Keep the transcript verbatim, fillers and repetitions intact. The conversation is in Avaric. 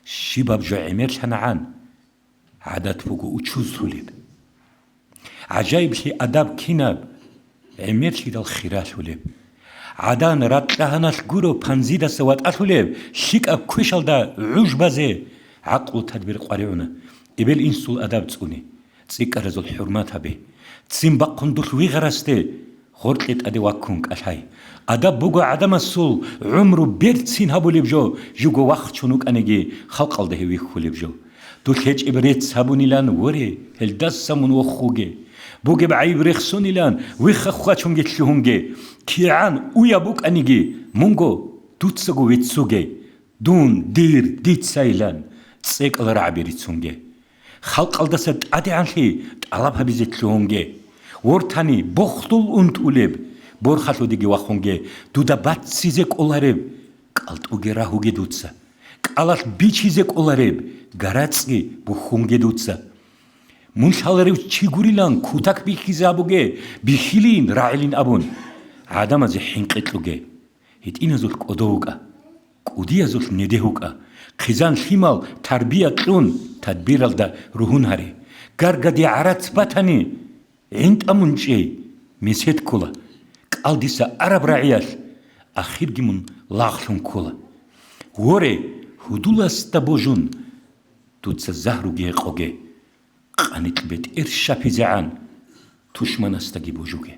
Щибаб жо гӀемерлъанагӀан, гӀадат буго учузлъулеб. ГӀажаиблъи адаб кинаб, гӀемерлъидал хиралъулеб. ГӀадан ракьагьаналъ гуро панзидаса ватӀалъулеб, лъикӀаб квешалда гӀуж базе гӀакълу-тадбир къваригӀуна, эбел-инсул адаб цӀуне, цӀикӀкӀаразул хӀурмат гьабе, ццин бахъун дулъ вигъарасде гъоркье тӀаде ваккун кӀалъай. Адаб буго гӀадамасул гӀумру берцин гьабулеб жо, живго вахчун вукӀаниги, халкъалда гьев вихьулеб жо. Дулъ гьечӀеб рецц гьабунилан воре, гьелдаса мун вохуге. Бугеб гӀайиб рехсонилан вихха хвачунги лъугьунге. КигӀан уяб букӀаниги, мунго дуцаго веццуге. Дун, дир, дицайилан цӀекӀал рагӀаби рицунге. Халкъалдаса тӀадегӀанлъи тӀалаб гьабизе лъугьунге. Вортани бохлъул унтӀулеб борхалъудеги вахунге, дуда баццизе кӀолареб кӀалтӀуге рагьуге дуца. КӀалалъ бичизе кӀолареб гарацӀги бухьунге дуца. Мун лъаларев чи гурилан кутак бихьизе абуге, бихьилин, рагӀилин абун, гӀадамазе хӀинкъи кьуге. ГьитӀиназулъ кӀодов вукӀа, кӀудиязулъ неде вукӀа, хъизан-лъимал тарбия кьун, тадбиралда ругьун гьаре. Гаргаде гӀарац батани, гӀинтӀа мун чӀей, месед ккола. КӀалдиса араб рагӀиялъ ахирги мун лагълъун ккола. Воре, гьудуласда божун, дуца загьруги гьекъоге, къаникь бетӀер щапизегӀан тушманасдаги божуге.